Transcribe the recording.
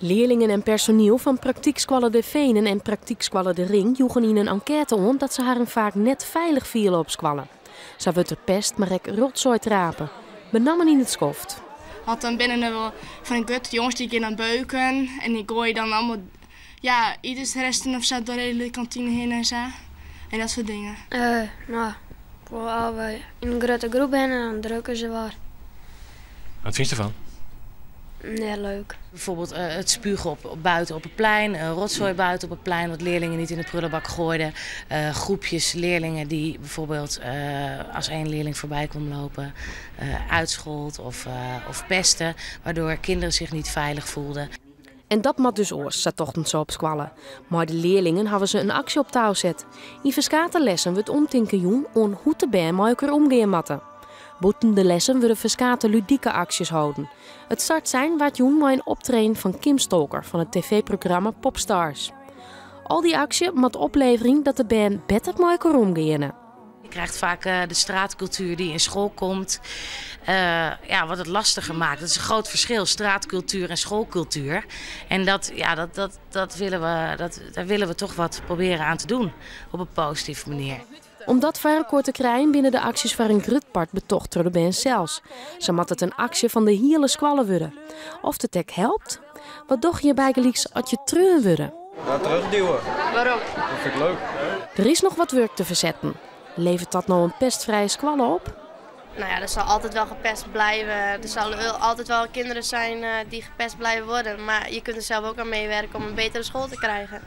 Learlingen en personiel fan praktykskoalle De Venen en praktykskoalle De Ring joegen yn in enkête oan dat se harren faak net feilich fiele op skoalle. Sa wurdt der pest, mar ek rotsoai trape. Benammen yn it skoft. Want dan binne der wol fan dy grutte jonges dy gean dan beuken en dy goaie dan allemaal, ja, itensresten of sa dêr de hiele kantine hinne en sa. En dat soart dingen. No, as we yn in grutte groep binne, dan drukke se wat. Wat fynst derfan? Net leuk. Bijvoorbeeld het spugen buiten op het plein, rotzooi buiten op het plein, wat leerlingen niet in de prullenbak gooiden. Groepjes leerlingen die bijvoorbeeld als één leerling voorbij kwam lopen, uitschold of pesten, waardoor kinderen zich niet veilig voelden. En dat moat dus oars, sa tochten se op skoalle. Mei de learlingen hawwe se in aksje op tou set. Yn ferskate lessen wurdt omtinken jûn oan hoe't de bern mei elkoar omgean moatte. Bûten de lessen wurde ferskate ludike aksjes holden. It startsein waard jûn mei in optreden fan Kim Stolker fan it tv-programma Popstars. Al dy aksje moat opleverje dat de bern better mei elkoar omgeane. Je krijgt vaak de straatcultuur die in school komt, ja, wat het lastiger maakt. Dat is een groot verschil, straatcultuur en schoolcultuur. En dat, ja, dat, dat, dat willen we, dat, daar willen we toch wat proberen aan te doen op een positieve manier. Om dat foar elkoar te krijen binne de aksjes foar in grut part betocht troch de bern sels. Sa moat it in aksje fan de hiele skoalle wurde. Oft it ek helpt? Wat dogge je bygelyks as je treaun wurde? Ja, terugduwen. Waarom? Dat vind ik leuk. Der is noch wat wurk te fersetten. Leveret dat no in pestfrije skoalle op? Nou ja, er zal altijd wel gepest blijven. Er zullen altijd wel kinderen zijn die gepest blijven worden. Maar je kunt er zelf ook aan meewerken om een betere school te krijgen.